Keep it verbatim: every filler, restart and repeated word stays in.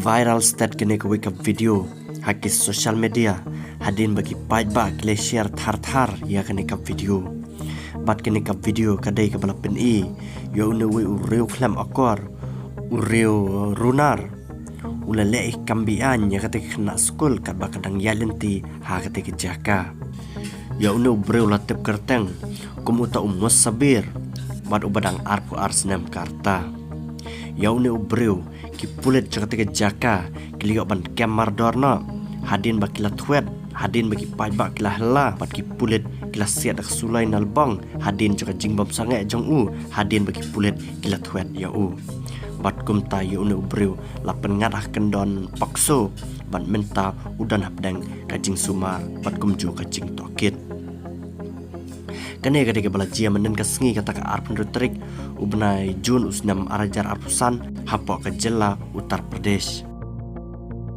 Viral stet kane kawei ka video ha ki social media, hadien ba ki paidbah ki la share thar thar ïa kane ka video. Bad kane ka video ka dei kaba la pyni ïa une uwei u riew khlem akor, u riew runar, u la leh ïa ka kam be-aiñ ïa kata ka khynnah skul katba ka dang ïaid lynti ha kata ka jaka. Ïa une u briew la tip kyrteng kum uta u Musabir, bad uba dang arphew ar snem ka rta. Ïa une u briew ki pulit jong kata ka jaka ki la ïoh ban kem mardor noh, hadien ba ki la thwet, hadien ba ki paidbah ki la hylla, bad ki pulit ki la siat da ka suloi na lbong hadien jong ka jingbym sangeh jong u, hadien ba ki pulit ki la thwet ïa u. Bad kumta ïa une u briew la pynngat ha kyndon POCSO, bad mynta u don hapdeng ka jingsumar bad kumjuh ka jingtohkit. Kane ka dei kaba la jia mynhynnin ka sngi, kata ka arphew hynriew tarik u bnai Jun u snem ar hajar arphew san, hapoh ka jylla Uttar Pradesh.